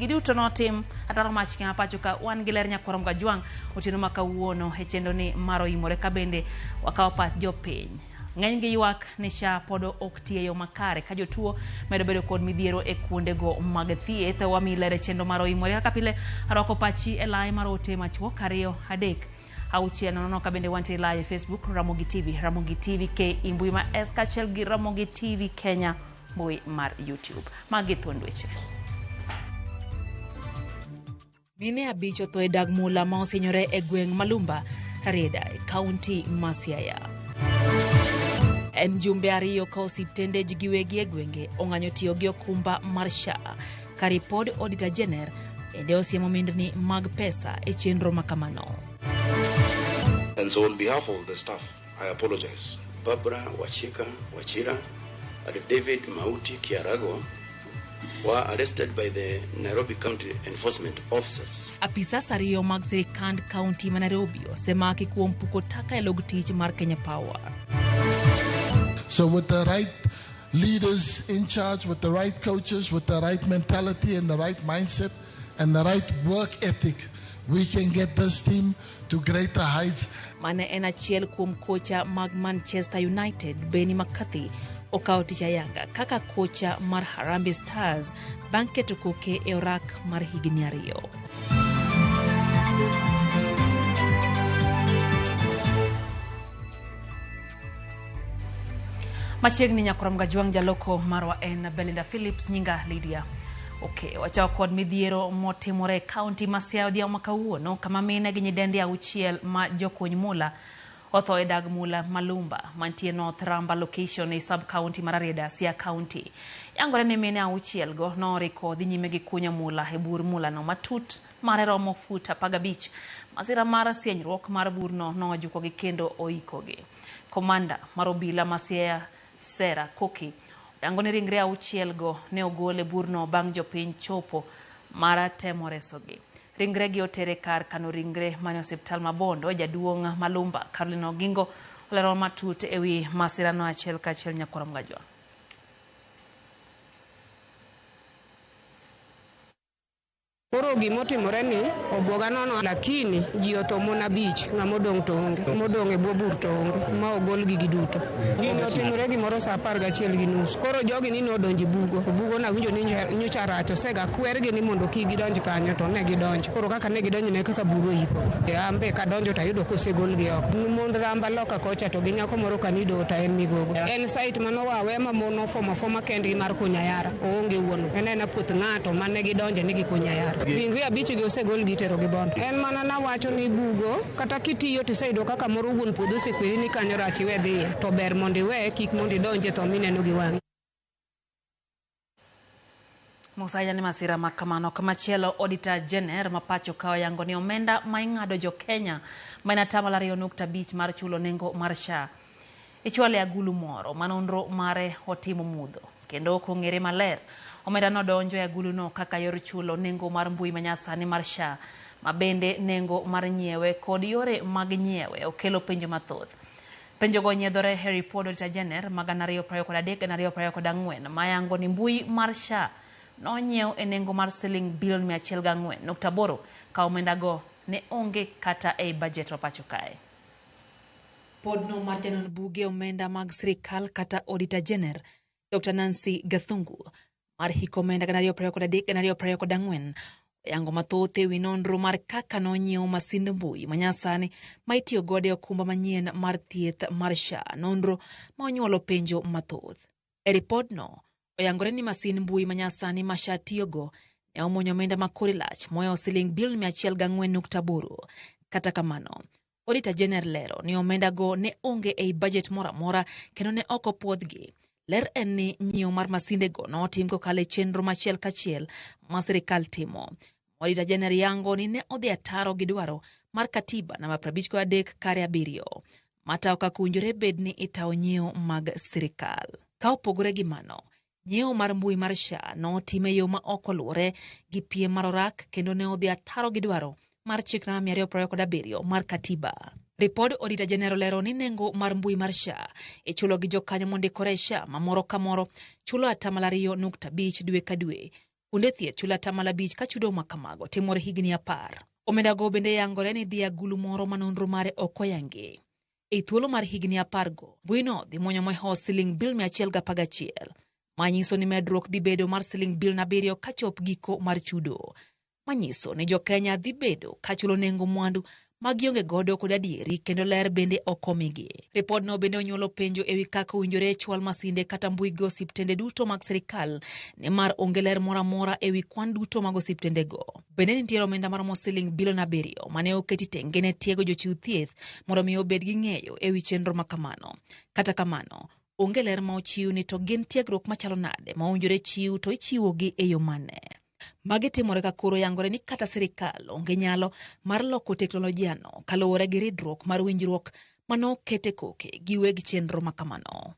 Giduto notim ataro mach kema pacho ka wan gi ler nyakwar Mgajwang' otieno ma kawuono e chenro ni mar oimore ka bende wakawo pach jopiny. Ng'eny gi ywak ni SHA pod ok ti e yo makare ka jotuo medo bedo kod midhiero e kuondego mag thieth. Wamiyi ler e chenro mar oimore kaka pile arwako pachi e lai mar ote machuok 2 3 6 0 ka bende wantie live e Facebook Ramogi TV, Ramogi TV K e mbui ma S kaachiel gi Ramogi TV Kenya mbui mar YouTube. Magi thuond weche. Mine 5 otho e dag mula ma osinyore e gweng' Malumba, Rarieda, e kaunti ma Siaya. En jumbe 2 ka osiptende ji giwegi e gwenge ong'anyo tiyo gi okumba mar SHA. Ka ripod Auditor General bende osiemo mindni mag pesa e chenro ma kamano. And so on behalf of the staff, I apologize. Barbara Wachika Wachira and David Mauti Kiarago were arrested by the Nairobi County Enforcement Officers. Apisas 2 mag sirikand kaunti ma Nairobi osemaki kuom puko taka e log tich mar Kenya Power. So with the right leaders in charge, with the right coaches, with the right mentality and the right mindset and the right work ethic, we can get this team to greater heights. Mane en achiel kuom kocha mag Manchester United, Benni McCarthy, okawo tich ayanga kaka kocha mar Harambee Stars bang' keto koke e orak mar higni 2. Machiegni nyakwar Mgajwang' jaloko marwa en Belinda Phillips, nyinga Lydia. Okay, wachako kod midhiero motimore e kaunti ma Siaya odhiambo ma kawuono kama mine gi nyidendi 6 ma jokuny mula otho e dag mula Malumba mantie North Ramba location e sub county mar Rarieda, Siaya County. Yangore ni mine 6 go noriko dhi nyime gi kunyo mula e bur mula no matut mare romo fut 15. Masira mar sienyruok mar burno nojukogi kendo oikogi. Komanda mar obila ma Siaya Sera Koki oyango ni ringre 6 go ne ogol e burno bang' jopiny chopo mar temo resogi. Ringregi otere kar kano ringre mane osiptal ma Bondo. Jaduong' Malumba Caroline Ogingo olero matut ewi masirano achiel kachiel nyakwar Mgajwa. Koro gimotimore ni obwoga nono, lakini ji otho mon 5, ng'ama odong' to onge, modong' e bwo bur to onge, ma ogol gi giduto. Gini otimore gimoro saa 11:30. Koro jogi ni nodonjo e bugo, bugo nawinjo ni nyocha rach, osega kwergi ni mondo kik gidonj kanyo, to ne gidonjo. Koro kaka ne gidonjo ne kaka buru oikogi. An be kadonjo to ayudo kosegol gi oko. Mond Ramba loka kocha to gi nyako moro kanido to en Migogo. En site manowawe ma mon ofomo afoma kendgi mar kunyo ayara, oonge wuon. En aena puoth ng'ato mane gidonje ni gikunyo ayara. Ringre 5 gi osegol gi itero gi Bondo. En mana nawacho ni bugo kata kitiyo tiseyudo kaka moro wuon puodho osekweri ni kanyo rach iwe dhiye, to ber mondo iwe kik mondo idonje tho mineno gi wang'i. Musa ni masira ma kamano. Kamachielo, Auditor General ma pacho ka oyango ni omenda ma ing'ado jo Kenya ma en atamalo 2.5 mar chulo nengo mar SHA ichwale agulu moro ma nonro mare otimo mudho kendo ok ong'ere maler. Omenda no donjo e agulu no kaka yor chulo nengo mar mbui manyasani mar SHA ma bende nengo mar nyiewe kod yore mag nyiewe okelo penjo mathoth. Penjogo nyiedhore e ripod Auditor General ma 2023 2024 mayango ni mbui mar SHA nonyiew e nengo mar siling bilion 104.8 ka omenda go ne onge kata ei budget ma pacho kae. Podno mar janon buge omenda mag sirikal kata Auditor General Dr. Nancy Gathungu mar hik omenda 2023 2024 oyango mathoth ewi nonro mar kaka nonyiew masind mbui manyasani ma itiyo godo e okumba manyien mar thieth mar SHA, nonro ma onyuolo penjo mathoth. E ripodno, oyangore ni masin mbui manyasani ma SHA tiyogo ne omuonyo omenda ma kore lach mohewo siling bilion 104.8. Kata kamano, Auditor General lero ni omenda go ne onge ei budget moro amora kendo ne ok opwodhgi. Ler en ni nyiewo mar masindego notim kokalo e chenro machiel kachiel ma sirikal timo. Auditor General yango ni ne odhi ataro gi dwaro mar katiba namba 53 kare 7 matayo kaka owinjore bed ni itayo nyiewo mag sirikal. Ka opogore gi mano, nyiewo mar mbui mar SHA notim e yo ma ok oluwore gi piem mar orak kendo ne odhi ataro gi dwaro mar chik namba 227 mar katiba. Ripod Auditor General lero ni nengo mar mbui mar SHA ichulo gi jokanyo mondikore e SHA ma moro ka moro chulo atamalo 2.5 dwe ka dwe. Kuonde thieth chulo 5% ka chudo ma kamago timore higni 10. Omendago bende yangore ni dhi e agulu moro ma nonro mare ok oyangi. E thuolo mar higni 10 go, mbuino dhi muonyo mohewo siling bilion 111, manyiso ni medruok dhi bedo mar siling bilion 7 kachop giko mar chudo. Manyiso ni jokenya dhi bedo kachulo nengo mwandu ma gionge godo kod adieri kendo ler bende ok omigi. Ripodno bende onyuolo penjo ewi kaka owinjore chwal masinde kata mbui gi osiptende duto mag sirikal, nimar onge ler moro amora ewi kwan duto mag osiptendego. Bende nitiere omenda maromo siling bilion 7 mane oketi tenge ne tiego jochiw thieth mondo mi obed gi ng'eyo ewi chenro ma kamano. Kata kamano, onge ler ma ochiw ni to gin tiegruok machalo nade ma owinjore chiw to ichiwogi e yo mane. Magi timore ka koro yangore ni kata sirikal onge nyalo mar loko teknolojia no kaluwore gi ridruok mar winjruok manokete koke gi weg chenro ma kamano.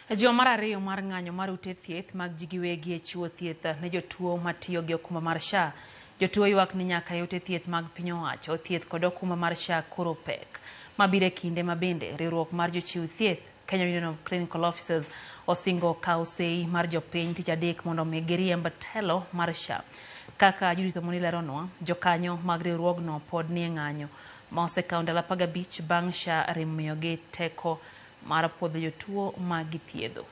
E juma mar ariyo mar ng'anyo mar ute thieth mag ji giwegi e chiwo thieth ne jotuo matiyo gi okumba mar SHA. Jotuo ywak ni nyaka e ute thieth mag piny owacho thieth kod okumba mar SHA koro pek. Mabiro e kinde ma bende riwruok mar jochiw thieth Kenya Union of Clinical Officers osingo kawo sei mar jopiny tich adek mondo omi giriemb telo mar SHA. Kaka Judith Omondi leronwa, jokanyo mag riwruogno pod nie ng'anyo ma osekawo ndalo 15 bang' SHA rem miyogi teko mar puodho jotuo ma githiedho.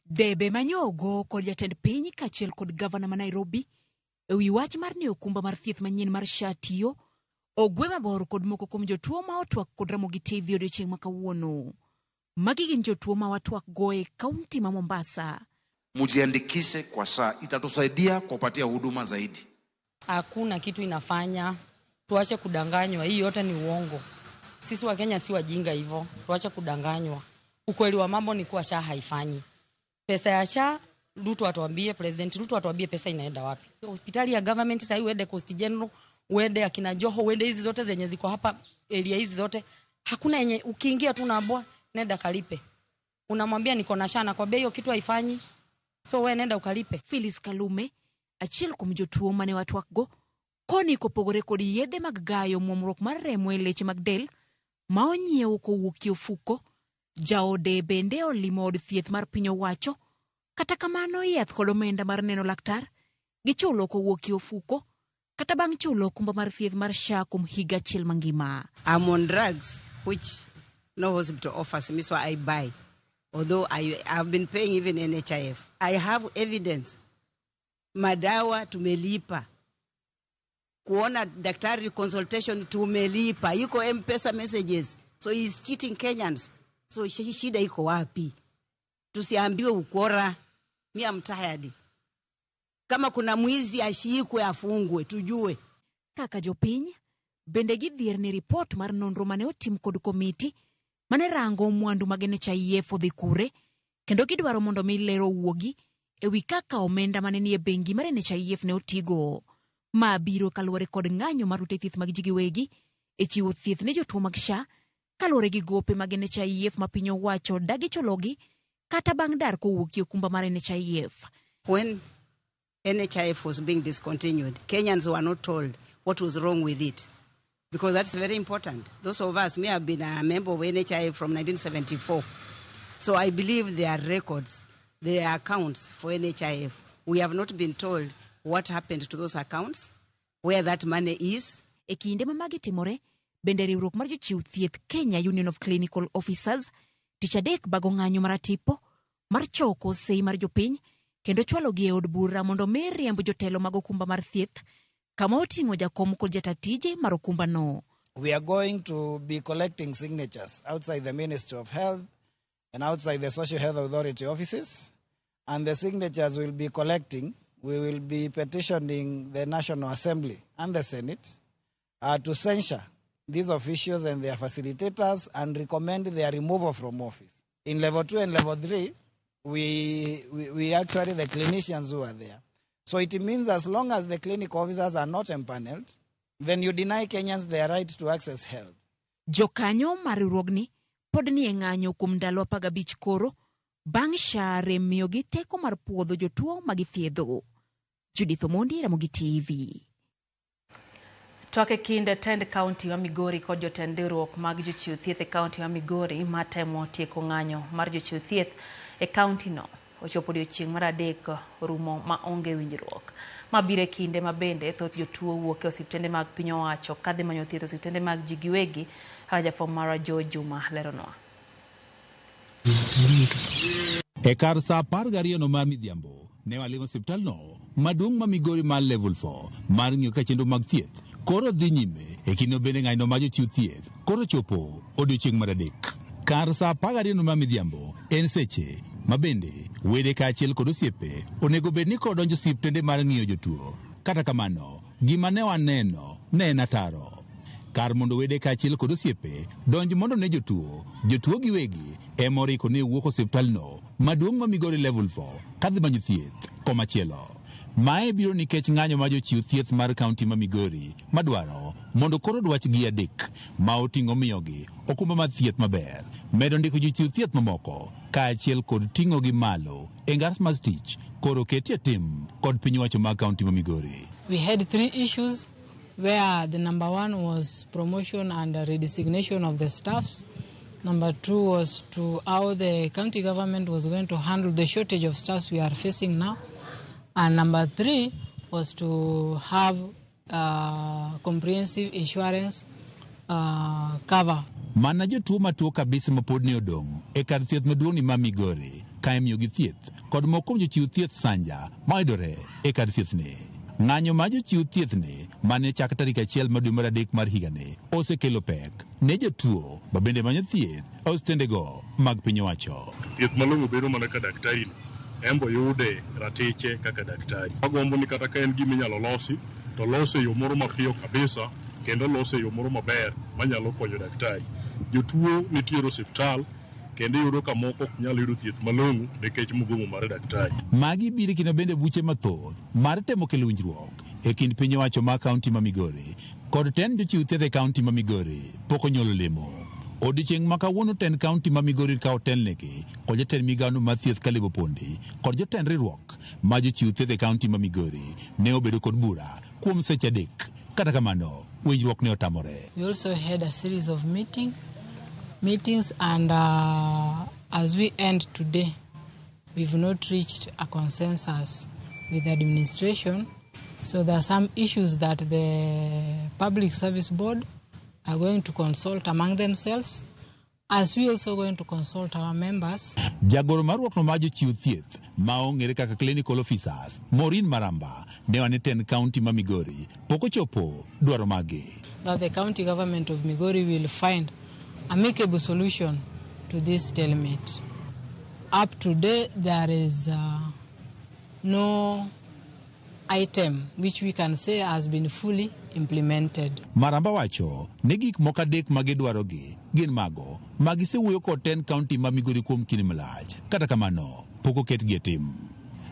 Debe manyogo kod jatend piny kaachiel kod gavana ma Nairobi ewi wach mar ni okumba mar thieth manyien mar SHA tiyo ogwe mabor kod moko kuom jotuo ma otwak kod Ramogi TV odiochieng' ma kawuono. Magi gin jotuo ma watwak go e kaunti ma Mombasa. Mujiandikishe kwa SHA, itatusaidia kupatia huduma zaidi. Hakuna kitu inafanya, tuache kudanganywa. Hii yote ni uongo. Sisi Wakenya si wajinga hivyo, tuache kudanganywa. Ukweli wa mambo ni kuwa SHA haifanyi. Pesa ya SHA, Ruto atuambie, President Ruto atuambie pesa inaenda wapi. So, hospitali ya government sasa uende Coast General, uende akina Joho, uende hizi zote zenye ziko hapa area hizi zote, hakuna yenye ukiingia tu unaambiwa nenda kalipe. Unamwambia niko na SHA, anakwambia hiyo kitu haifanyi. So wewe nenda ukalipe. Phyllis Kalume, achiel kuom jotuo mane watwakgo, koni kopogore kod yedhe mag gayo muomruok mar remo e leche mag del ma onyiewo kowuok e ofuko, jaode bende olimo od thieth mar piny owacho. Kata kamano, yath kod omenda mar neno laktar gichulo kowuok e ofuko kata bang' chulo okumba mar thieth mar SHA kuom higa achiel mangima. I'm on drugs, which no hospital offers me, so I buy. Although I have been paying even NHIF. I have evidence. Madawa tumelipa. Kuona daktari consultation tumelipa. Iko M-Pesa messages. So he's cheating Kenyans. So shida iko wapi? Tusiambiwe ukora. Me, I'm tired. Kama kuna mwizi ashikwe, afungwe, tujue. Kaka jopiny bende gidhier ni ripot mar nonro mane otim kod komiti mane rango mwandu mag NHIF odhi kure, kendo gidwaro mondo mi ler owuogi ewi kaka omenda mane nie bengi mar NHIF ne otigo. Ma biro kaluwore kod ng'anyo mar ute thieth mag ji giwegi e chiwo thieth ne jotuo mag SHA kaluwore gi gope mag NHIF ma piny owacho dagi chulogi kata bang' dar kowuok e okumba mar NHIF. When NHIF was being discontinued, Kenyans were not told what was wrong with it. Because that's very important. Those of us, me, have been a member of NHIF from 1974. So I believe there are records, there are accounts for NHIF. We have not been told what happened to those accounts, where that money is. E kinde ma magi timore, bende riwruok mar jochiw thieth Kenya Union of Clinical Officers tich adek bago ng'anyo maratipo mar choko sei mar jopiny kendo chwalogi e od bura mondo mi riemb jotelo mag okumba mar thieth kama oting'o jakom kod jata tije mar okumbano. We are going to be collecting signatures outside the Ministry of Health and outside the Social Health Authority offices. And the signatures we'll be collecting, we will be petitioning the National Assembly and the Senate to censure these officials and their facilitators and recommend their removal from office. In level 2 and level 3, we actually, the clinicians who are there. So it means as long as the clinic officers are not empaneled, then you deny Kenyans their right to access health. Jokanyo mar riwruogni pod ni e ng'anyo kuom ndalo 15 koro bang' SHA rem miyogi teko mar puodho jotuo ma githiedho. Judith Omondi, Ramogi TV. Twak e kind tend kaunti ma Migori kod jotend riwruok mag jochiw thieth e kaunti ma Migori matemo tieko ng'anyo mar jochiw thieth e kaunti no. ochopo odiochieng' mar adek rumo ma onge winjruok. Ma biro e kinde ma bende thoth jotuo wuok e osiptende mag piny owacho kadhi manyo thieth e osiptende mag ji giwegi kaka jafwambo marwa Joe Juma leronwa. E kar saa 12 no mar midhiambo ne walimo osiptalno maduong' ma Migori mar Level 4 mar ng'iyo ka chenro mag thieth koro dhi nyime e kindeno bende ng'anyo mar jochiw thieth koro chopo odiochieng' mar adek. Kar saa 12 no mar midhiambo en seche ma bende wede kaachiel kod osiepe onego bed ni koro donjo osiptende mar ng'iyo jotuo. Kata kamano, gima ne waneno ne en ataro. Kar mondo wede kaachiel kod osiepe donj mondo ne jotuo, jotuo giwegi ema oriko ne wuok osiptalno maduong' ma Migori Level 4 kadhi manyo thieth komachielo. Mae biro nikech ng'anyo mar jochiw thieth mar kaunti ma Migori madwaro mondo koro dwachgi adek ma oting'o miyogi okumba mar thieth maber, medo ndiko jochiw thieth mamoko kaachiel kod ting'ogi malo e ngas mar tich koro ketie tim kod piny owacho mar kaunti ma Migori. We had three issues where the number one was promotion and redesignation of the staffs. Number two was to how the county government was going to handle the shortage of staffs we are facing now. And number three was to have comprehensive insurance cover. Mana jotuo matuo kabisa ma pod ne odong' e kar thieth maduong' ni ma Migori ka imiyogi thieth kod moko kuom jochiw thieth sanja mayudore e kar thieth ni. Ng'anyo mar jochiw thieth ni mane ochak tarik 1 mar dwe mar adek mar higani osekelo pek ne jotuo ma bende manyo thieth e osiptendego mag piny owacho. Thieth malong'o bedo mana ka daktari no embo yude ratiche kaka daktari. Agombo ni kata ka en gima inyalo losi to lose e yo moro mapiyo kabisa kendo lose e yo moro maber manyalo konyo daktari. Jotuo nitiere osiptal kendo iyudo ka moko ok nyal yudo thieth malong'o nikech mgomo mar daktari. Magi biro kendo bende buche mathoth mar temo kelo winjruok e kind piny owacho mar kaunti ma Migori kod tend jochiw thieth e kaunti ma Migori pok onyuolo lemo. Odiochieng' ma kawuono tend kaunti ma Migori ka otelnegi kod jatend migawono mar thieth Caleb Opondi kod jotend riwruok ma jochiw thieth e kaunti ma Migori ne obedo kod bura kuom seche adek. Kata kamano, winjruok ne otamore. We also had a series of meetings and as we end today, we've not reached a consensus with the administration. So there are some issues that the Public Service Board are going to consult among themselves, as we also going to consult our members. Jagoro mar riwruokno mar jochiw thieth ma ong'ere kaka clinical officers Maureen Maramba ne wane tend kaunti ma Migori pok ochopo dwaro maggi. That the county government of Migori will find amicable solution to this stalemate. Up to date, there is no item which we can say has been fully implemented. Maramba wacho ni gik moko adek ma gidwarogi gin mago ma gisewuoyo kod tend kaunti ma Migori kuom kinde malach. Kata kamano, pok oketgi e tim.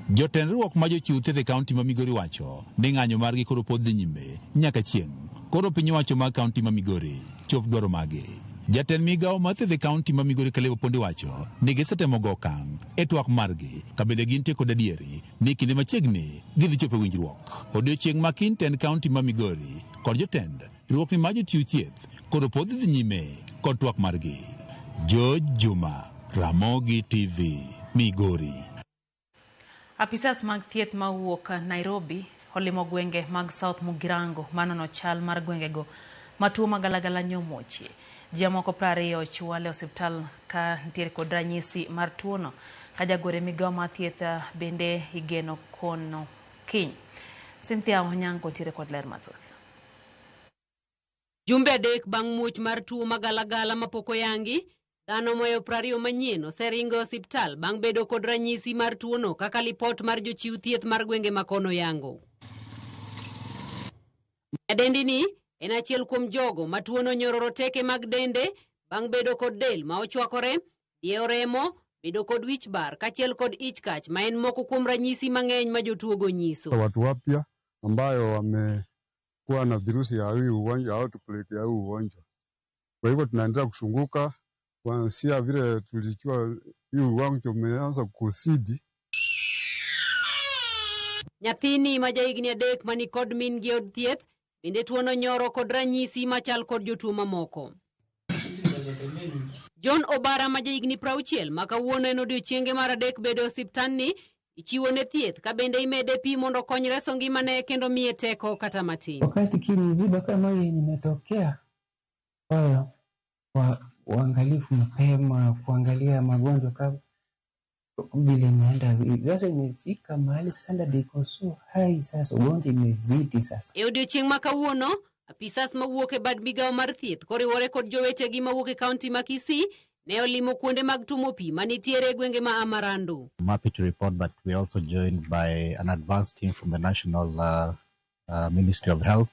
Jotend riwruok ma jochiw thieth e kaunti ma Migori wacho ni ng'anyo margi koro pod dhi nyime nyaka chieng' koro piny owacho mar kaunti ma Migori chop dwaro magi. Jatend migawo mar thieth e kaunti ma Migori Caleb Opondi wacho ni gisetemo go okang' e twak margi ka bende gintie kod adieri ni kinde machiegni gidhi chopo e winjruok. Odiochieng' ma kiny tend kaunti ma Migori kod jotend riwruokni mar jochiw thieth koro pod dhi nyime kod twak margi. George Juma, Ramogi TV, Migori. Apisas mag thieth mawuok Nairobi olimo gwenge mag South Mugirango manono chal mar gwengego ma tuo magalagala nyomochie. Ji moko 20 ochwal e osiptal ka nitiere kod ranyisi mar tuono ka jagoro e migawo mar thieth bende igeno kono kiny. Cynthia Onyango nitiere kod ler mathoth. Jumbe adek bang' muoch mar tuo magalagala mapok oyangi, dhano moyo 20 manyien oseringo e osiptal bang' bedo kod ranyisi mar tuono kaka lipot mar jochiw thieth mar gwenge makono yango. Nyadendi ni en achiel kuom jogo ma tuono nyororo teke mag dende bang' bedo kod del ma ochwakore, diewo remo, bedo kod wich bar kaachiel kod ich kach ma en moko kuom ranyisi mang'eny ma jotuogo nyiso. Watu wapya ambayo wamekuwa na virusi ya hii ugonjwa, outbreak ya hii ugonjwa. Kwa hivyo tunaendelea kusunguka kuanzia vile tulijua hii ugonjwa umeanza kuzidi. Nyathini ma jahigni 3 mani kod min gi od thieth bende tuono nyoro kod ranyisi machal kod jotuo mamoko. John Obara ma jahigni 60 ma kawuono en odiechienge mar adek bedo e osiptandni ichiwo ne thieth ka bende imede pi mondo okony reso ngimane kendo miye teko kata matin. Wakati kimziba kama hiyo imetokea, wa uangalifu mapema, kuangalia magonjwa kama vile imeenda. Sasa imefika mahali standard iko so high, sasa ugonjwa imezidi sasa. E odiechieng' ma kawuono, apisas mawuok e bad migawo mar thieth koriwore kod jowetegi mawuok e kaunti ma Kisii ne olimo kuonde mag tumo pi manitiere e gwenge ma Amarando. I'm happy to report that we're also joined by an advanced team from the National Ministry of Health.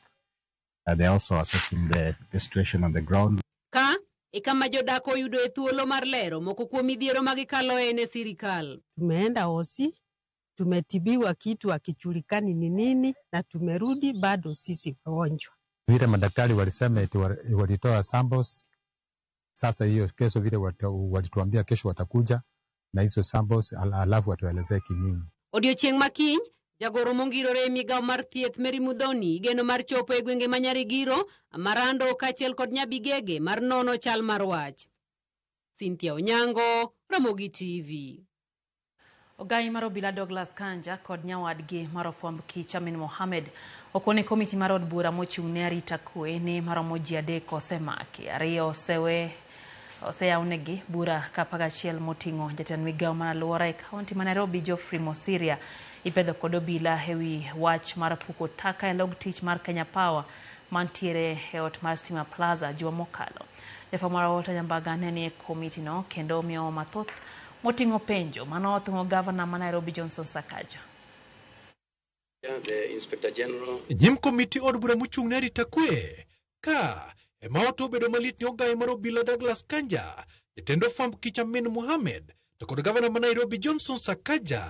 They're also assessing the situation on the ground. Ka e kama jodak oyudo e thuolo mar lero moko kuom midhiero ma gikaloe ne sirikal. Tumeenda hosi, tumetibiwa kitu hakijulikani ni nini, na tumerudi bado sisi wagonjwa. Vile madaktari walisema eti walitoa samples. Sasa hiyo kesho vile walituambia kesho watakuja na hizo samples, alafu watuelezee kinini. Odiechieng' ma kiny, jagoro mongirore e migawo mar thieth Mary Muthoni igeno mar chopo e gwenge ma Nyarigiro, Amarando kaachiel kod Nyabigege mar nono chal mar wach. Cynthia Onyango, Ramogi TV. Ogai mar obila Douglas Kanja kod nyawadgi mar ofwamb kich Amin Mohamed okone komiti mar od bura mochung' ne arita kwe ni maromo ji 3 osemaki, 2 oseyawnegi bura ka 11 moting'o jatend migawo mar alwora e kaunti ma Nairobi Geoffrey Mosiria ipedho kod obila ewi wach mar puko taka e log tich mar Kenya Power mantiere e ot mar Stima Plaza juma mokalo. Jafwambo mar Walter Nyambaga ne ni e komiti no kendo omiyowa mathoth moting'o penjo mano othung'o gavana ma Nairobi Johnson Sakaja. The Inspector General Nyim komiti od bura mochung' ne arita kwe ka ema oto obedo malit ni ogai mar obila Douglas Kanja, jatend ofwamb kich Amin Mohamed to kod gavana ma Nairobi Johnson Sakaja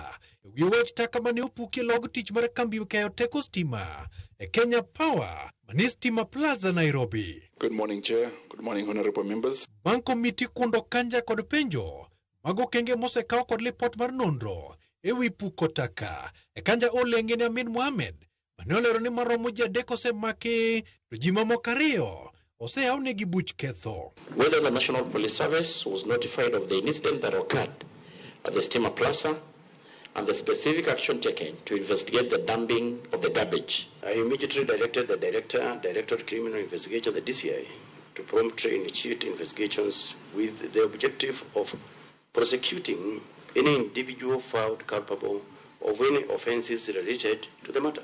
e wi wach taka mane opuki e log tich mar kambi keyo teko stima e Kenya Power mani Stima Plaza Nairobi. Good morning, Chair. Good morning, honorable members. Bang' komiti kundo Kanja kod penjo mag okenge mosekaw kod lipot mar nonro ewi puko taka e Kanja olenge ne Amin Mohamed mane olero ni maromo ji 3 osemaki to ji mamoko 2 oseyawnegi buch ketho. Whether the National Police Service was notified of the incident that occurred at the Stima Plaza and the specific action taken to investigate the dumping of the garbage. I immediately directed the Director, Director of Criminal Investigation, the DCI, to promptly initiate investigations with the objective of prosecuting any individual found culpable of any offenses related to the matter.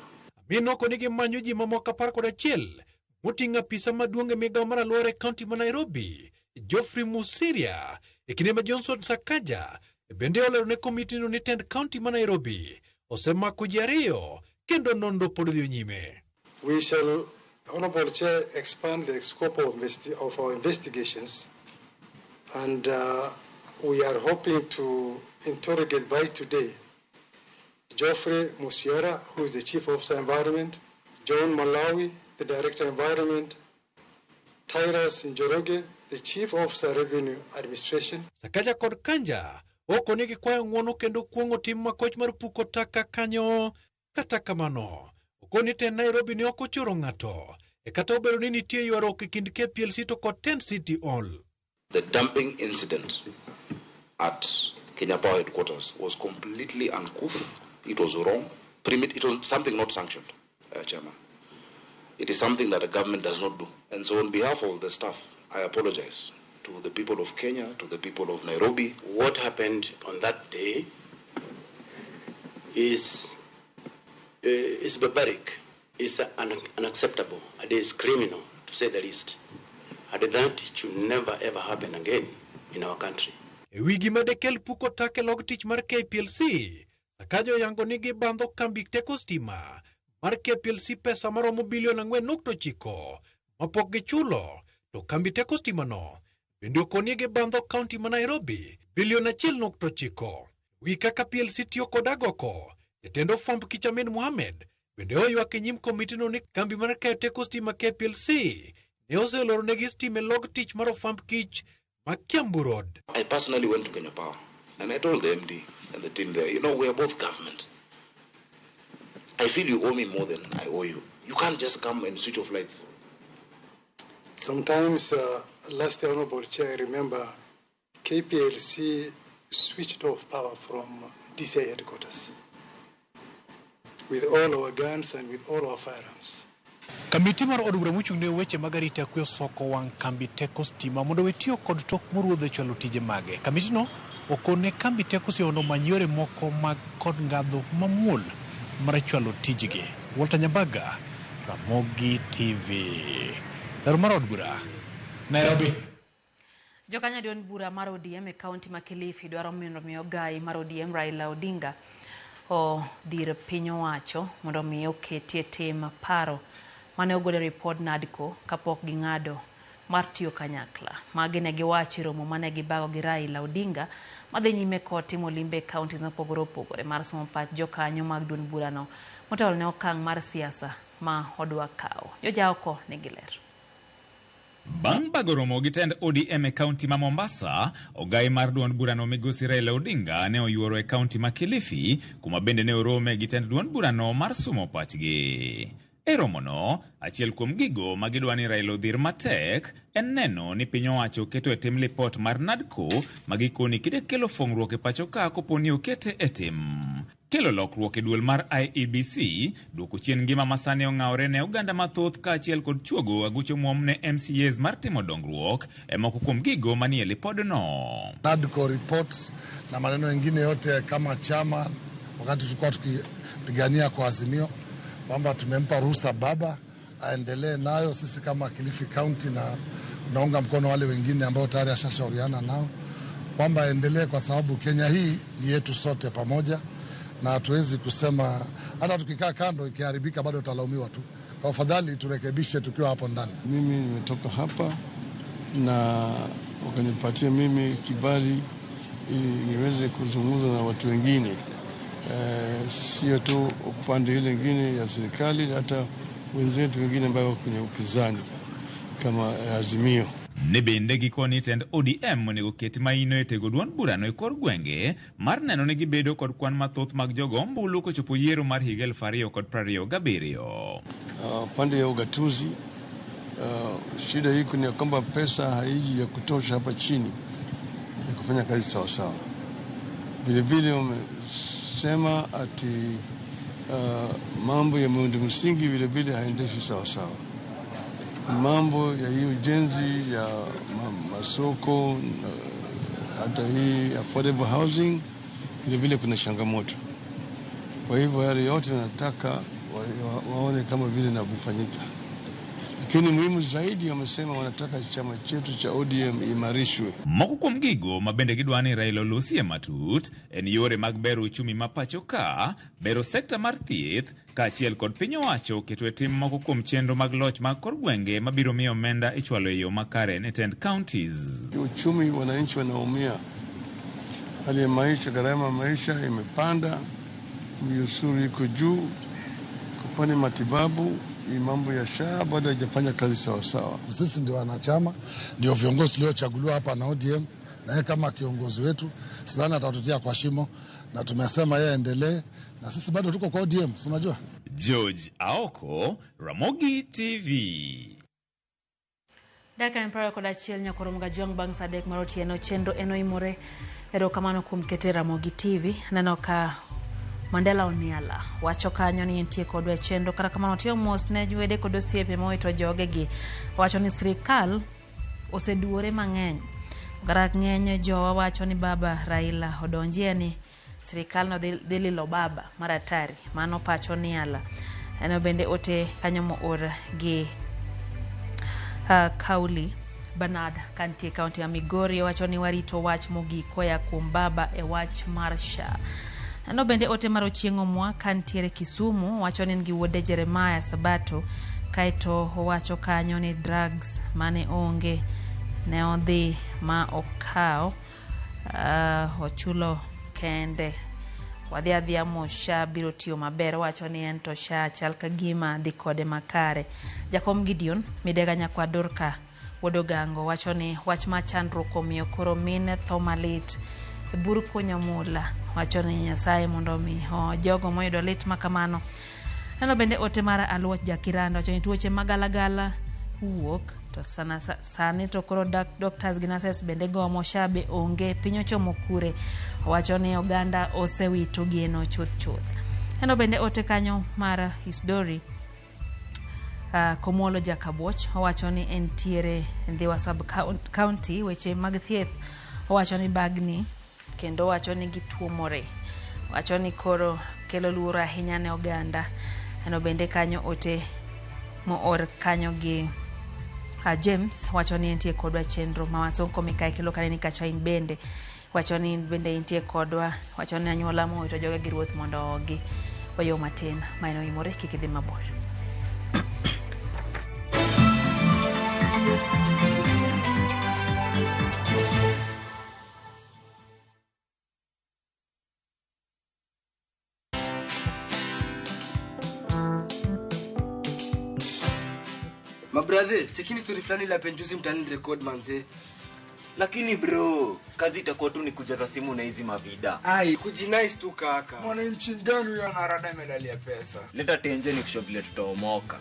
Amin okoni gimanyo ji mamoko 11 moting'o apisa maduong' e migawo mar alwora e kaunti ma Nairobi Geoffrey Mosiria e kinde ma Johnson Sakaja bende olero ne komitino ni tend kaunti ma Nairobi osemako ji 2 kendo nonro pod dhi nyime. We shall, Honorable Chair, expand the scope of our investigations, and we are hoping to interrogate by today Geoffrey Musiara, who is the Chief Officer Environment, John Malawi, the Director Environment, Tyrus Njoroge, the Chief Officer Revenue Administration. Sakaja kod Kanja okoni gikwayo ng'uono kendo kuong'o tim makoch mar puko taka kanyo. Kata kamano, okoni tend Nairobi ne ok ochoro ng'ato e kata obedo ni nitie ywaruok e kind KPLC to kod Tent City Hall. The dumping incident at Kenya Power headquarters was completely uncouth. It was wrong. It was something not sanctioned, Chairman. It is something that the government does not do. And so on behalf of the staff, I apologize to the people of Kenya, to the people of Nairobi. What happened on that day is barbaric, is unacceptable, and is criminal, to say the least. And that should never ever happen again in our country. E wi gima dekel puko taka e log tich mar KPLC, Sakaja oyango ni gibandho kambi teko stima mar KPLC pesa maromo bilion 4.9 mapok gichulo, to kambi teko stima no bende okoni gibandho kaunti ma Nairobi bilion 1.9. Wi kaka PLC tiyo kod agoko, jatend ofwamb kich Amin Mohamed bende oywak e nyim komitino ni kambi mar keyo teko stima KPLC ne oseloronegi stima e log tich mar ofwamb kich ma Kiambu Road. I personally went to Kenya Power and I told the MD and the team there, you know, we are both government. I feel you owe me more than I owe you. You can't just come and switch off lights. Sometimes, last year, Honorable Chair, I remember KPLC switched off power from DCI headquarters with all our guns and with all our firearms. Kamiti mar od bura mochung' ne weche mag arita kwe osoko wang' kambi teko stima mondo owe tiyo kod tok moruodho e chwalo tije mage. Kamitino okone kambi teko stima mondo omany yore moko mag kod ngadho mamuol mar chwalo tijgi. Walter Nyambaga, Ramogi TV. Lero mar od bura, Nairobi. Jokanyo duond bura mar ODM e kaunti ma Kilifi dwaro mondo mi ogai mar ODM Raila Odinga odhir piny owacho mondo mi oketie tim paro mane ogol e ripod NADCO kapok ging'ado mar tiyo kanyakla. Magi ne giwacho e romo mane gibago gi Raila Odinga madhi nyime kod timo limbe e counties mopogore opogore mar somo pach jokanyo mag duond burano motelo ne okang' mar siasa ma odwa kawo. Jojaoko nigi ler. Bang' bago romo gi tend ODM e kaunti ma Mombasa, ogai mar duond burano migosi Raila Odinga ne oyuoro e kaunti ma Kilifi, kuma bende ne orome gi tend duond burano mar sumo pachgi. E romono, achiel kuom gigo ma gidwa ni Raila odhir matek en neno ni piny owacho keto e tim lipot mar NADCO ma gikoni kide kelo fong'ruok e pacho ka kopo ni okete e tim. Kelo lokruok e duol mar IEBC, duoko chien ngima ma sani ong'awore ne oganda mathoth kaachiel kod chuogo aguch omuom ne MCAs mar timo dongruok e moko kuom gigo manie lipodno. NADCO reports na maneno mengine yote kama chama, wakati tulikuwa tukipigania kwa Azimio kwamba tumempa ruhusa baba aendelee nayo. Sisi kama Kilifi County na tunaunga mkono wale wengine ambao tayari ashashauriana nao kwamba aendelee, kwa sababu Kenya hii ni yetu sote pamoja, na hatuwezi kusema hata tukikaa kando ikiharibika bado tutalaumiwa tu. Kwa afadhali turekebishe tukiwa hapo ndani. Mimi nimetoka hapa na wakanipatia mimi kibali ili niweze kuzungumza na watu wengine, sio tu upande ile ingine ya serikali, hata wenzetu wengine ambao wako kwenye upinzani kama Azimio. Ne bende gikoni tend ODM onego ket maino e tego duond burano e kor gwenge mar neno ni gibedo kod kwan mathoth mag jogo ombulu kochopo yiero mar higa 2027. Pande ya ugatuzi, shida iko ni ya kwamba pesa haiji ya kutosha hapa chini ya kufanya kazi sawasawa. Vilevile wamesema ati mambo ya miundo msingi vilevile haendeshwi sawasawa. Mambo ya hii ujenzi ya masoko hata hii affordable housing vilevile kuna changamoto. Kwa hivyo yale yote wanataka waone kama vile inavyofanyika. Lakini muhimu zaidi wamesema wanataka chama chetu cha ODM imarishwe. Moko kuom gigo ma bende gidwa ni Raila olosie matut en yore mag bero uchumi ma pacho ka, bero sekta mar thieth, kaachiel kod piny owacho keto e tim moko kuom chenro mag loch mag kor gwenge mabiro miyo omenda ichwalo e yo makare ne tend counties. Uchumi wananchi wanaumia, hali ya maisha, gharama ya maisha imepanda, ushuru iko juu, kupani matibabu, hii mambo ya SHA bado haijafanya kazi sawa sawa. Sisi ndio wanachama, ndio viongozi tuliochaguliwa hapa na ODM, na yeye kama kiongozi wetu sidhani atatutia kwa shimo, na tumesema yeye aendelee, na sisi bado tuko kwa ODM, si unajua? George Aoko, Ramogi TV. Dakika en 21 nyakoro mga bang' sa 3 mar otieno chenro en oimore. Erokamano kuom kete Ramogi TV. Aneno ka Mandela Oniala wacho kanyo ni entie kodwa e chenro, kata kamano otiyo mos ne wede kod osiepe mowito jogegi. Wacho ni sirikal oseduore mang'eny. Kata ng'eny jowa wacho ni baba Raila odonjie ni sirikal no dhi lilo baba mar atari. Mano pacho Niala. Eno bende ote kanyo moor gi Kauli Bernard kantie kaunti ya Migori wacho ni warito wach mogik koya kuom baba e wach mar SHA. Ano bende ote mar Ochieng' Omwa kantiere Kisumu wacho ni en gi wuode Jeremiah Sabato, kaeto owacho kanyo ni drugs mane onge ne odhi ma okawo ochulo kende. Wadhi adhiya mos, SHA biro tiyo maber. Owacho ni en to SHA chal ka gima dhi kode makare. Jakom Gideon Midega nyakwa Dorka wuod Ogango wacho ni wach ma chandruok omiyo koro mine tho malit e bur kunyo mula. Wacho ni Nyasaye mondo omi jogo moyudo lit makamano. Neno bende ote mar Aluoch Jakiranda wacho ni tuoche magalagala wuok to sana sani to koro doctors gi nurses bende gomo SHA be onge piny ochomo kure. Owacho ni oganda osewito geno chuth chuth. Eno bende ote kanyo mar Isdori Komolo Jakabuoch owacho ni entiere Ndhiwa sub county weche mag thieth owacho ni bagni kendo owacho ni gituomore. Owacho ni koro kelo luoro ahinya ne oganda. Eno bende kanyo ote moor kanyo gi James wacho ni entie kodwa chenro ma Wasonko Mikayi kelo kaneni kacha in bende wacho ni in bende intie kodwa wacho ni anyuola mowito joge gi ruoth mondo ogi wayo matin ma en oimore kik idhi mabor. Mabrathe, chekini story fulani la penjuzi mtaani record manze. Lakini bro, kazi itakuwa tu ni kujaza simu na hizi mavida. Ai, kujinice tu kaka. Mwananchi gani huyo anarada medali ya pesa? Leta tenje ni kushow vile tutaomoka.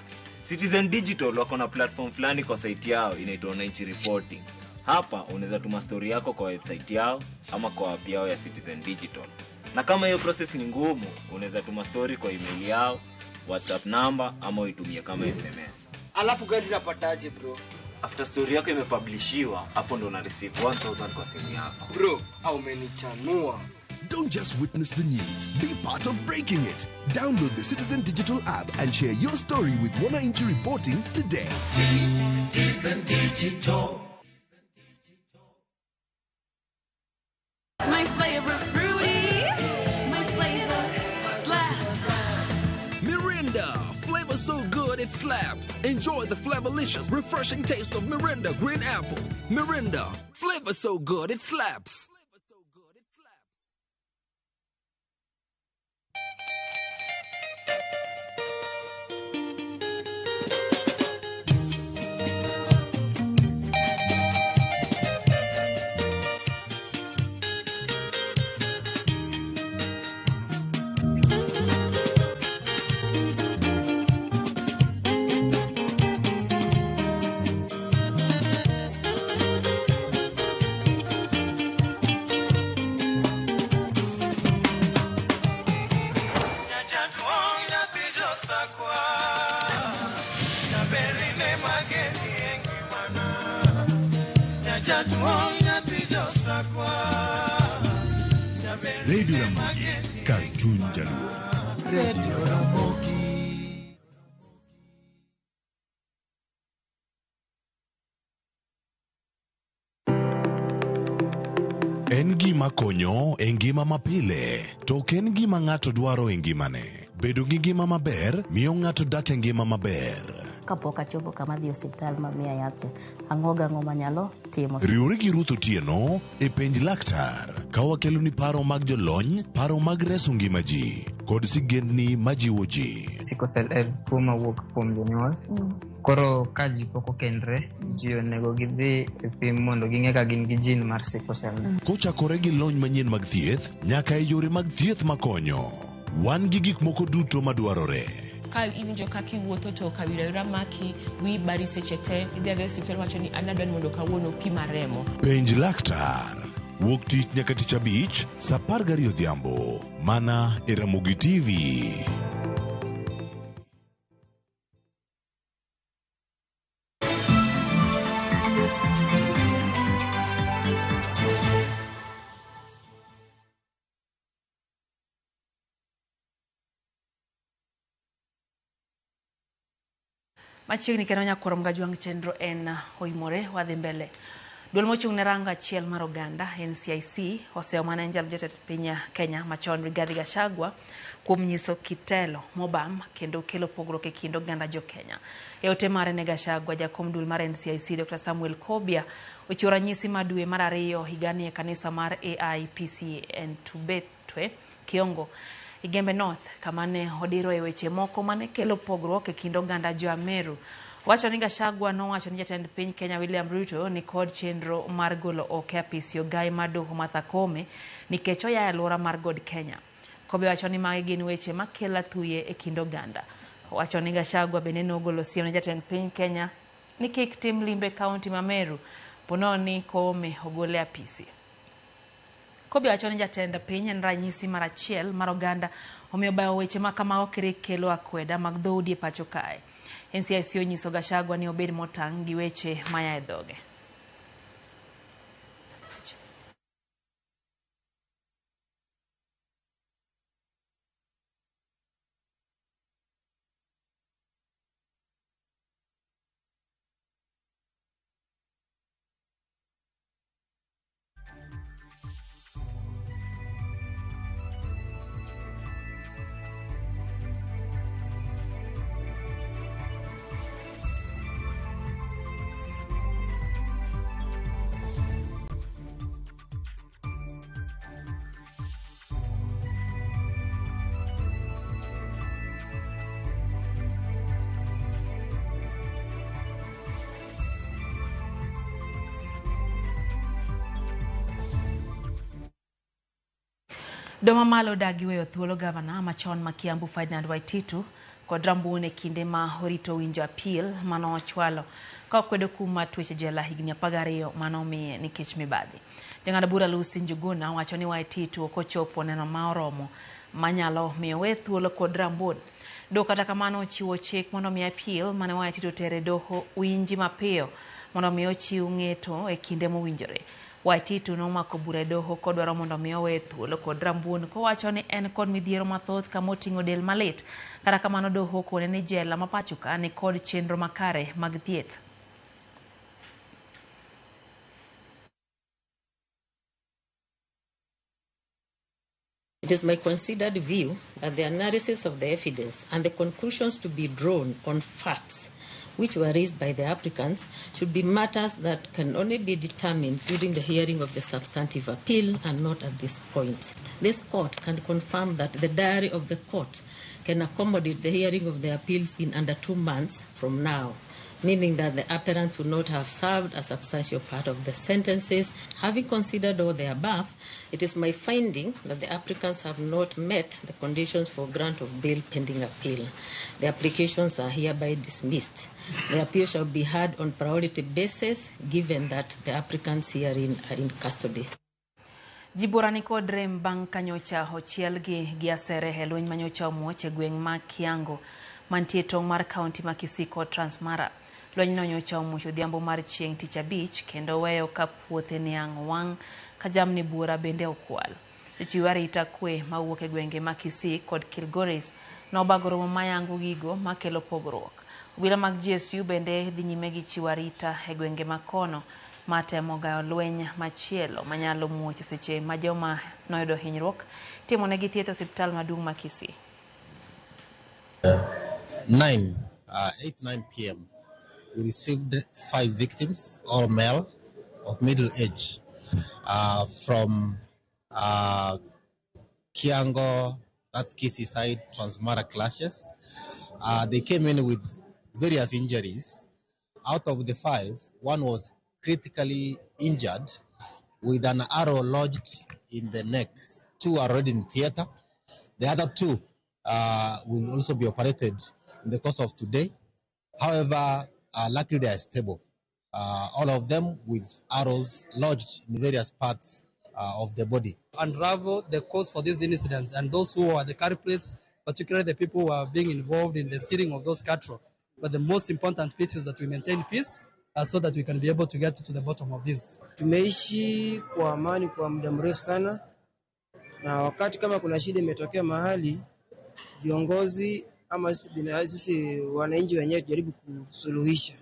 Citizen Digital wako na platform fulani kwa site yao inaitwa Wananchi Reporting. Hapa unaweza tuma story yako kwa website yao ama kwa app yao ya Citizen Digital. Na kama hiyo process ni ngumu, unaweza tuma story kwa email yao, WhatsApp number ama uitumie kama SMS. Alafu gani napataje bro? After story yako imepublishiwa, hapo ndo una receive 1000 kwa simu yako. Bro, au umenichanua. Don't just witness the news, be part of breaking it. Download the Citizen Digital app and share your story with Wananchi Reporting today. Citizen Digital. My flavor fruity, my flavor slaps. Mirinda, flavor so good it slaps. Enjoy the flavorlicious, refreshing taste of Mirinda Green Apple. Mirinda, flavor so good it slaps. Radio Ramogi, Cartoon Jaluo. Radio Ramogi. En gima konyo e ngima mapile, to ok en gima ng'ato dwaro e ngimane. Bedo gi ngima maber miyo ng'ato dak e ngima maber. Kapok achopo kama dhi osiptal ma miya yath, ang'o gang'o manyalo timo. Riwri gi Ruth Otieno e penj laktar ka wakeloni paro mag jolony, paro mag reso ngima ji kod sigendni majiwo ji. Sickle cell en tuo mawuok kuom jonyuol. Koro ka ji pok okendre, ji onego gidhi e pim mondo ging'e ka gin gi gene mar sickle cell. Kochakore gi lony manyien mag thieth nyaka e yore mag thieth makonyo. Wan gi gik moko duto madwarore. Ka iwinjo kaka iwuotho to kawira maki, wi bari seche te, idhi adhiya e osiptal wacho ni an adwa ni mondo kawuono pima remo. Penj laktar. Wuok tich nyaka tich abich, saa 12 odhiambo. Mana e Ramogi TV. Machiegni kendo nyakwar Mgajwang' chenro en oimore wadhi mbele. Duol mochung' ne rango achiel mar oganda NCIC oseyo mana en jalup jatend piny Kenya machon Rigathi Gachagua kuom nyiso kitelo mobam kendo kelo pogruok e kind oganda jo Kenya. E ote mare ne Gachagua, jakom duol mar NCIC Dr. Samuel Kobia ochiwo ranyisi ma dwe mar ariyo higani e kanisa mar AIPC Entubetwe Kiongo Igembe North kama ne odiro e weche moko mane kelo pogruok e kind oganda jo Ameru. Wacho ni Gachagua nowacho ni jatend piny Kenya William Ruto ni kod chenro mar golo oko e apis Ogai mar doho Martha Koome nikech oya e alwora mar God Kenya. Kobe wacho ni magi gin weche makelo athuye e kind oganda. Owacho ni Gachagua bende nogolo siem ne jatend piny Kenya ni kik tim limbe kaunti ma Meru ponono ni Koome ogole apisi. Kobe wacho ni jatend piny en ranyisi mar achiel mar oganda omiyo bayo weche ma kamago kere kelo akweda mag dhoudi e pacho kae. NCIC onyiso Gachagua ni obed motang' gi weche maya e dhoge. Doho mamalo odagi weyo thuolo gavana machon ma Kiambu Ferdinand Waititu kod Rambuon e kinde ma orito winjo apil manochwalo ka okwedo kum mar twech e jela higni 12 manomiye nikech mibadhi. Jang'ad bura Lucy Njuguna wacho ni Waititu ok ochopo neno ma oromo manyalo miyo we thuolo kod Rambuon. Doho kata kamano ochiwo chik mondo mi apil mane Waititu otere doho winji mapiyo mondo mi ochiw ng'eto e kinde mowinjore. Waititu nomako bura e doho kodwaro mondo mi owe thuolo kod Rambuon kowacho ni en kod midhiero mathoth kama oting'o del malit. Kata kamano doho okone ni jela ma pacho ka ni kod chenro makare mag thieth. It is my considered view that the analysis of the evidence and the conclusions to be drawn on facts which were raised by the applicants should be matters that can only be determined during the hearing of the substantive appeal and not at this point. This court can confirm that the diary of the court can accommodate the hearing of the appeals in under 2 months from now, meaning that the appellants would not have served a substantial part of the sentences. Having considered all the above, it is my finding that the applicants have not met the conditions for grant of bail pending appeal. The applications are hereby dismissed. The appeal shall be heard on priority basis, given that the applicants herein are in custody. Ji buora ni kod rem bang' ka nyocha ochielgi gi asere e lweny manyocha omuoch e gweng' ma Kiango mantie tong' mar kaunti ma Kisii kod Transmara. Lwenyno nyocha omuoch odhiambo mar chieng' tich abich kendo weyo ka puothe niang' owang' ka jamni buora bende okwal. Jochiw arita kwe mawuok e gwenge ma Kisii kod Kilgoris nobago romo mayango gigo makelo pogruok. Obila mag GSU bende dhi nyime gi chiwo arita e gwenge makono matemo gayo lweny machielo manyalo muoch seche ma joma noyudo hinyruok timonegi thieth e osiptal maduong' ma Kisii. 9 p.m. we received 5 victims, all male, of middle age, from Kiango, that's Kisii side, Transmara clashes. They came in with various injuries. Out of the 5, one was critically injured with an arrow lodged in the neck. 2 are already in theater. The other 2 will also be operated in the course of today. However, luckily they are stable. All of them with arrows lodged in various parts of the body. Unravel the cause for these incidents and those who are the culprits, particularly the people who are being involved in the stealing of those cattle. But the most important bit is that we maintain peace so that we can be able to get to the bottom of this. Tumeishi kwa amani kwa muda mrefu sana, na wakati kama kuna shida imetokea mahali, viongozi ama sisi wananchi wenyewe tujaribu kusuluhisha.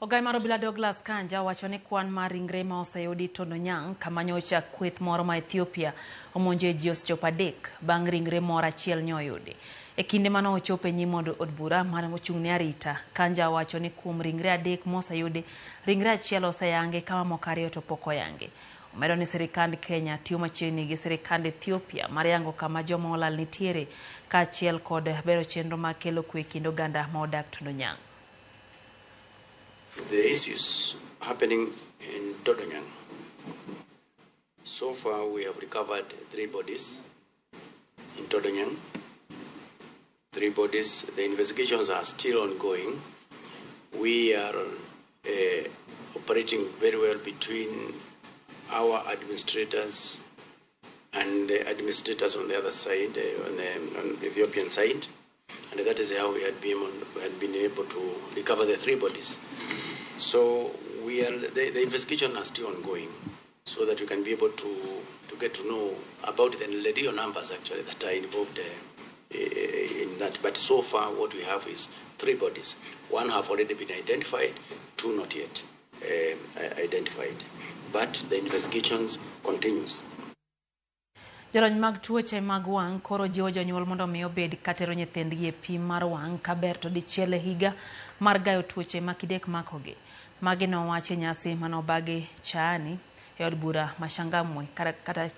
Ogai mar obila Douglas Kanja wacho ni kwan mar ringre ma oseyudi Tondonyang' kama nyocha kweth moro ma Ethiopia omonje ji osechopo 3 bang' ringre moro achiel nyoyudi. E kinde mane ochopo e nyim od bura mar ochung' ne arita, Kanja wacho ni kuom ringre 3 moseyudi, ringre achiel oseyangi ka mamoko 2 to pok oyangi. Omedo ni sirikand Kenya tiyo machiegni gi sirikand Ethiopia mar yango kama joma olal nitiere kaachiel kod bero chenro mar kelo kwe e kind oganda ma odak Tondonyang'. The issues happening in Todonyang. So far, we have recovered 3 bodies in Todonyang. 3 bodies. The investigations are still ongoing. We are operating very well between our administrators and the administrators on the other side, on the Ethiopian side, and that is how we had been able to recover the 3 bodies. So we are the investigation is still ongoing, so that we can be able to get to know about the real numbers actually that are involved in that. But so far what we have is 3 bodies. 1 have already been identified, 2 not yet identified. But the investigations continues. Jolony mag tuoche mag wang' koro jiwo jonyuol mondo mi obed katero nyithindgi e pim mar wang' kaber to dichiel e higa mar gayo tuoche ma kidek makogi. Magi nowachi e nyasi manobagi Chaani e od bura ma Changamwe kata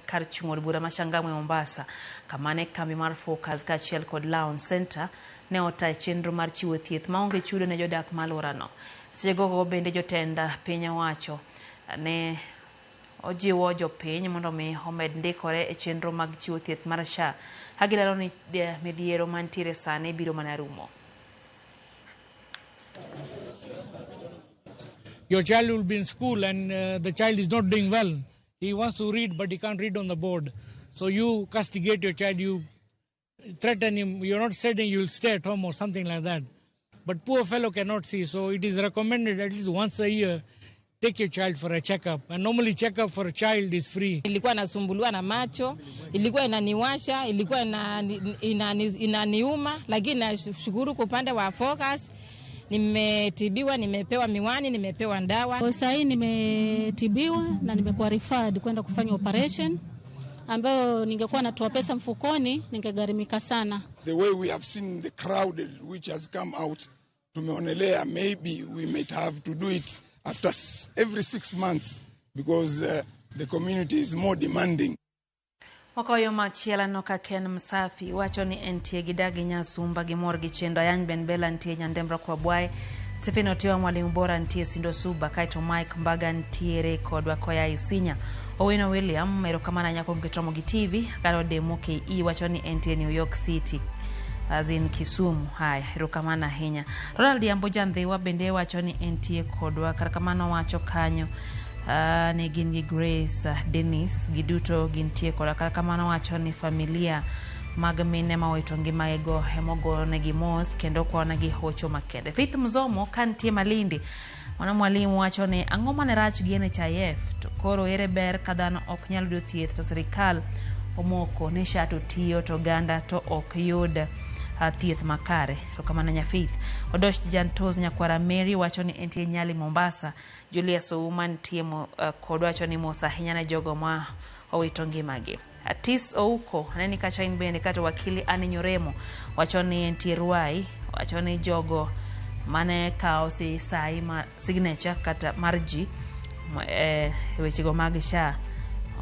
kar chung' od bura ma Changamwe Mombasa, kama ne kambi mar Focus kaachiel kod Laon Center ne otayo chenro mar chiwo thieth maonge chudo ne jodak ma alworano. Seche gogo bende jotend piny owacho ne ojiwo jopiny mondo mi omed ndikore e chenro mag chiwo thieth mar SHA ka gilero ni midhiero mantiere sani biro mana rumo. Your child will be in school and the child is not doing well. He wants to read but he can't read on the board. So you castigate your child, you threaten him, you're not saying you'll stay at home or something like that. But poor fellow cannot see, so it is recommended at least once a year take your child for a checkup. And normally checkup for a child is free. Ilikuwa nasumbuliwa na macho, ilikuwa inaniwasha, ilikuwa inaniuma, lakini nashukuru kwa upande wa Focus. Nimetibiwa, nimepewa miwani, nimepewa ndawa. Kwa sasa nimetibiwa na nimekuwa referred kwenda kufanya operation ambayo ningekuwa natoa pesa mfukoni ningegharimika sana. The way we have seen the crowd which has come out, tumeonelea maybe we might have to do it after every 6 months because the community is more demanding. Wakoyo machielo no ka Ken Msafi wacho ni entie gi dagi Nyasumba gi mor gi chendo Ayany Ben Bella nitie Nyandembra kwa Bwae, Stephen Otiwa mwalimu bora nitie Sindo Suba, kaeto Mike Mbaga ntiere kodwa koya Isinya. Owino William erokamano nyako mkitomo gi TV karo Demo KE wacho ni entie New York City as in Kisumu. Haya, erokamano ahinya. Ronald Yambo Jandhiwa bende wacho ni entie kodwa kar kamano wacho kanyo ne gin gi Grace Dennis giduto gintie koda kar kamano wacho ni familia mag mine ma owito ngimago emogonegi mos kendo kwanegi hocho makende. Faith Mzomo kantie Malindi, mano mwalimu wacho ni ang'o mane rach gi NHIF to koro ere ber ka dhano ok nyal yudo thieth to sirikal omoko ni SHA to tiyo to oganda to ok yud thieth makare. To kamano nya Faith. Odosh Jantos nyakwara Mary wacho ni entie Nyali Mombasa. Julius Ouma nitie kod wacho ni mos ahinya ne jogo ma owito ngimagi. Atis Ouko aneni kacha in bende kata wakili Anne Nyoremo wacho ni entie Ruai, wacho ni jogo mane kawo si sai ma signature kata mar ji wechego mag SHA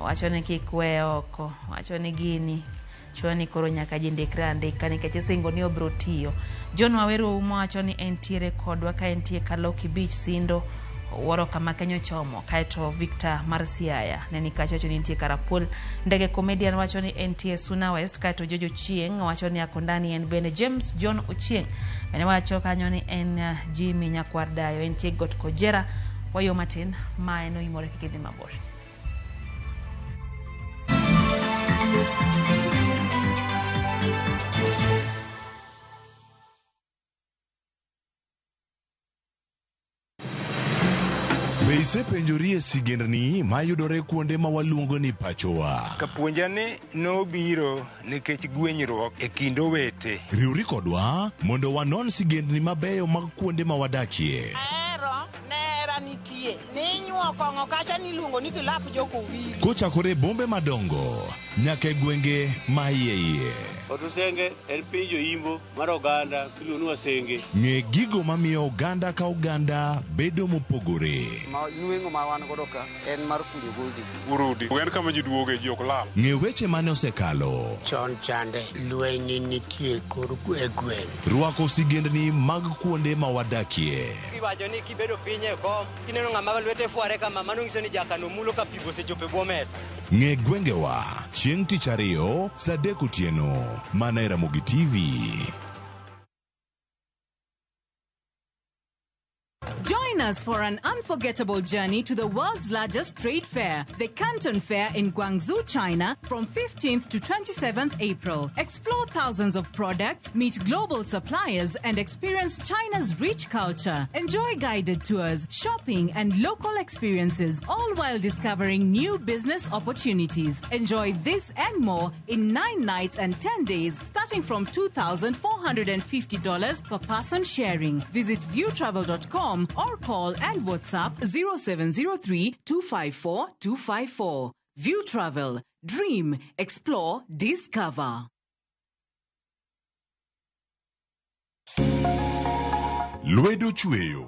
wacho ni kik we oko, wacho ni gini choni koro nyaka ji ndikre andika nikech isingo ni obiro tiyo. John Waweru Ouma wacho ni entiere kodwa ka entie Kaloki Beach Sindo wuoro kama Kenya ochomo. Kaeto Victor mar Siaya neni kacha wacho ni entie Karapul. Ndege Comedian wacho ni entie Suna West. Kaeto Jojo Chieng wacho ni akondani en bende. James John Ochieng bende wacho kanyo ni en Jimmy Nyakwar Dayo entie Got Kojera. Wayo matin ma en oimore kik idhi mabor. Be isepenjori e sigendni mayudore kuonde ma waluongo ni pachowa? Kapuonja ni nobiro nikech gwenyruok e kind owete. Riwri kodwa mondo wanon sigendni mabeyo mag kuonde ma wadakie. Ahero nera nitie ninyuo kong'o kacha niluongo ni kilap jokowili. Kochakore bombe madongo nyaka e gwenge ma iye. Otusenge en piny joimbo mar oganda miluongo ni Wasenge. Ng'e gigo mamiyo oganda ka oganda bedo mopogore. Ma nweng'o ma wan godo ka en mar kunyo goldi. Urudi en kama ji duoge ji ok lal. Ng'e weche mane osekalo. Chon chande lweny nitie kor e gweng'. Rwako sigendni mag kuonde ma wadakie. Iwacho ni kibedo piny e kom kineno ng'ama lwete fware kama mano nyiso ni jakano mulo ka pi osechopo e bwo mesa. Ng'e gwengewa chieng' tich ariyo saa 3 otieno mana e Ramogi TV. Join us for an unforgettable journey to the world's largest trade fair, the Canton Fair in Guangzhou, China, from 15th to 27th April. Explore thousands of products, meet global suppliers, and experience China's rich culture. Enjoy guided tours, shopping, and local experiences, all while discovering new business opportunities. Enjoy this and more in 9 nights and 10 days, starting from $2,450 per person sharing. Visit viewtravel.com or call and WhatsApp 0703 254 254. View Travel. Dream, explore, discover. Lwedo chweyo.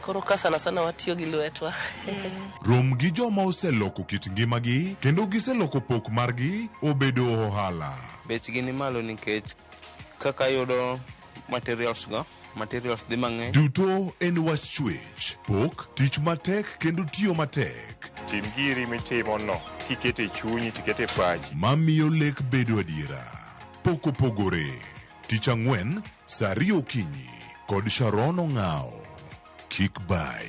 Koro ka sana sana watiyo gi lwetwa. Rom gi joma oseloko kit ngimagi kendo giseloko pok margi obedo ohala. Bechgi ni malo nikech kaka yudo materials go, materials dhi mang'eny. Duto en wach chwech, pok, tich matek kendo tiyo matek. Tim giri mitimo no, kikete chunyi tikete pachi. Mamiyo lek bedo adiera. Pok opogore. Tich ang'wen, saa ariyo okinyi kod Sharon Ong'ao. Kik bai.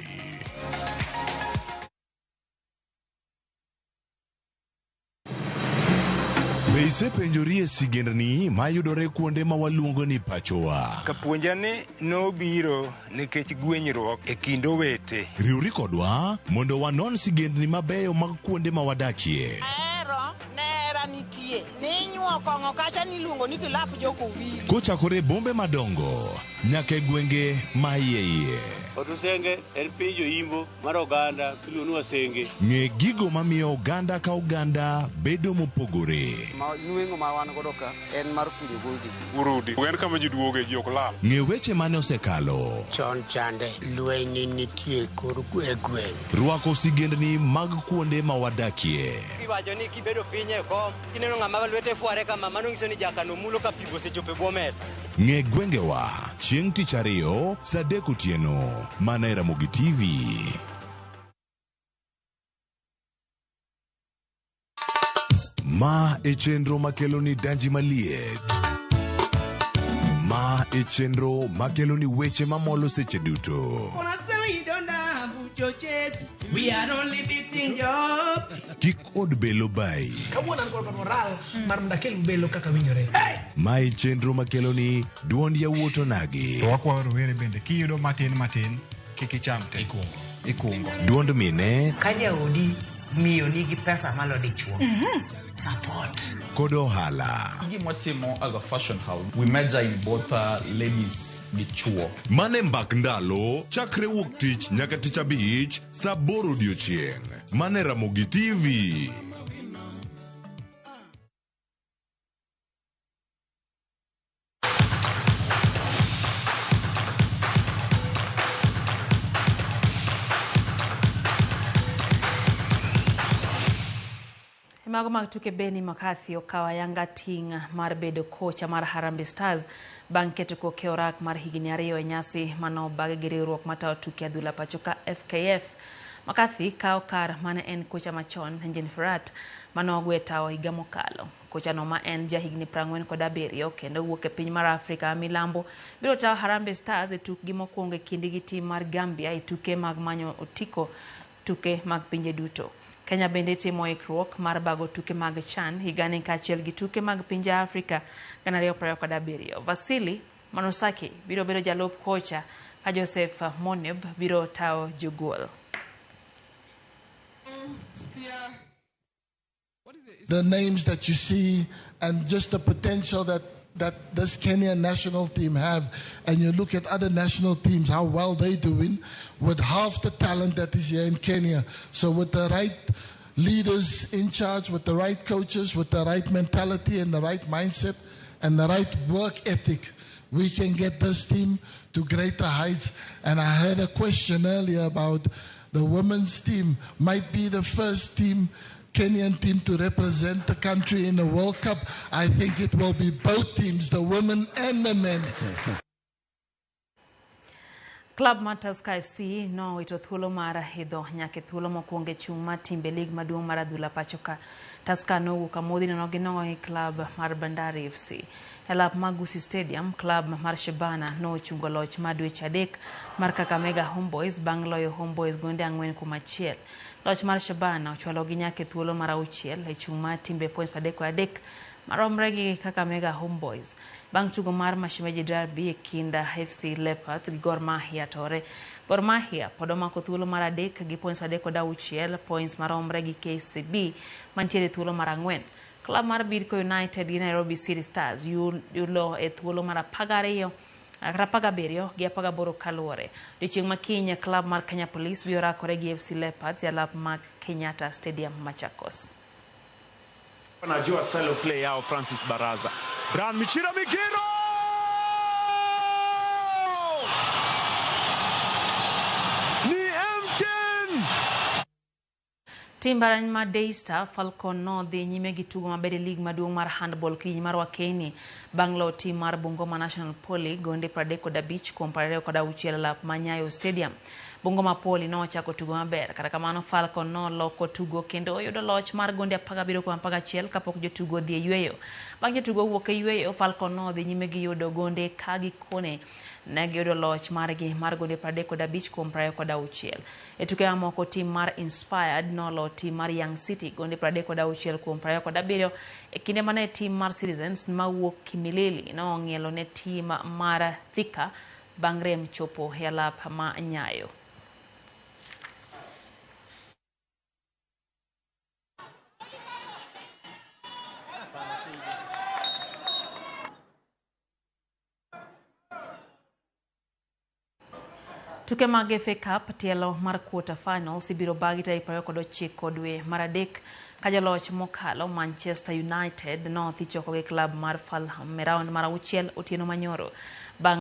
Be isepenjori e sigendni mayudore kuonde ma waluongo ni pachowa? Kapuonja ni nobiro nikech gwenyruok e kind owete. Riwri kodwa mondo wanon sigendni mabeyo mag kuonde ma wadakie. Ahero nera nitie ninyuo kong'o kacha niluongo ni kilap jokowili. Kochakore e bombe madongo nyaka e gwenge ma iye iye. Otusenge en piny joimbo mar oganda miluongo ni Wasenge. Ng'e gigo mamiyo oganda ka oganda bedo mopogore. Nweng'o ma wan godo ka en mar kunyo gold. Urudi. En kama ji duoge, ji ok lal. Ng'e weche mane osekalo. Chon chande lweny nitie kor e gweng'. Rwako sigendni mag kuonde ma wadakie. Iwacho ni kibedo piny e kom, kineno ng'ama lwete fware kama, mano nyiso ni jakano mulo ka pi osechopo e bwo mesa. Ng'e gwengewa chieng' tich ariyo saa 3 otieno mana e Ramogi TV. Ma e chenro makelo ni danji maliet. Ma e chenro makelo ni weche mamolo seche duto. We are only beating job. Kik od belo bai. Kawuono an kod moral mar mondo akel belo kaka winjore. Ma e chenro makelo ni duond yawuot onagi. To wakwayo rowere bende kiyudo matin matin kik icham te. Ikungo. Duond mine. Ka jaodi miyo nigi pesa malo dichuo. Support. Kod ohala. Gima watimo as a fashion house, we major in both ladies gi chuo. Mane mbak ndalo chakre wuok tich nyaka tich abich saa 8 odiochieng'. Mane Ramogi TV. Mago mag tuke Benni McCarthy okawo ayanga ting' mar bedo kocha mar Harambee Stars bang' keto koke orak mar higni 2 e nyasi manobagi gi riwruok matayo tuke adhula pacho ka FKF. McCarthy kawo kar mane en kocha machon Engin Firat manogwe tawo higa mokalo. Kocha no ma en ja higni 47 kendo wuok e piny mar Afrika ma milambo biro tawo Harambee Stars e tukgi mokwongo e kindgi gi tim mar Gambia e tuke mag manyo otiko tuke mag pinje duto. Kenya bende timo ikruok mar bago tuke mag CHAN higani kaachiel gi tuke mag pinje Afrika 2027. Vasili Manosaki biro bedo jalup kocha ka Joseph Moneb biro tawo jogol. The names that you see and just the potential that this Kenyan national team have, and you look at other national teams, how well they're doing with half the talent that is here in Kenya. So with the right leaders in charge, with the right coaches, with the right mentality and the right mindset and the right work ethic, we can get this team to greater heights. And I heard a question earlier about the women's team might be the first team, Kenyan team, to represent the country in the World Cup. I think it will be both teams, the women and the men. Klab mar Tusker FC nowito thuolo mar idho nyaka e thuolo mokwongo e chung' mar timbe lig maduong' mar adhula pacho ka. Tusker nowuok amodhi nono gi nono gi klab mar Bandari FC. E lap mar Gusii Stadium, klab mar Shabana nochungo loch mar dweche 3 mar Kakamega Homeboys bang' loyo Homeboys gonde 4-1. Loch mar Shabana ochwalogi nyaka e thuolo mar 6 e chung' mar timbe points 33 maromre gi Kakamega Homeboys. Bang' tugo mar Mashemeji Derby e kind FC Leopards gi Gor Mahia tore. Gor Mahia pod omako thuolo mar 3 gi points 36, points maromre gi KCB mantiere thuolo mar 4. Klab mar Bidco United gi Nairobi City Stars yulo e thuolo mar 12 17 gi 18 kaluwore. Odiochieng' ma kiny klab mar Kenya Police biro rakore gi FC Leopards e alap mar Kenyatta Stadium, Machakos. Anajua style of play yao Francis Baraza. Brian Michira Migiro! Ni M10! Tim mbalariany mar Daystar Falcon nodhi nyime gi tugo maber e lig maduong' mar handball kiny mar Wakeni bang' loyo tim mar Bungoma National Poly gonde 35 kuom 26 e lap mar Nyayo Stadium. Bungoma Poly nochako tugo maber, kata kamano Falcon noloko tugo kendo oyudo loch mar gonde 17 kuom 11 kapok jotugo odhi e yweyo. Bang' jotugo wuok e yweyo, Falcon nodhi nyime gi yudo gonde ka gikone ne giyudo loch margi mar gonde 35 kuom 26. E tuke mamoko, tim mar Inspired nolo tim mar Young City gonde 36 kuom 27 e kinde mane tim mar Citizens mawuok Kimilili nong'ielo ne tim mar Thika bang' rem chopo e alap ma Nyayo. Tuke mag FA Cup tielo mar quarter finals ibiro bagi tarik 29 dwe mar 3 ka jaloch mokalo Manchester United nodhi choko gi klab mar Fulham e round mar 6 otieno manyoro. Bang'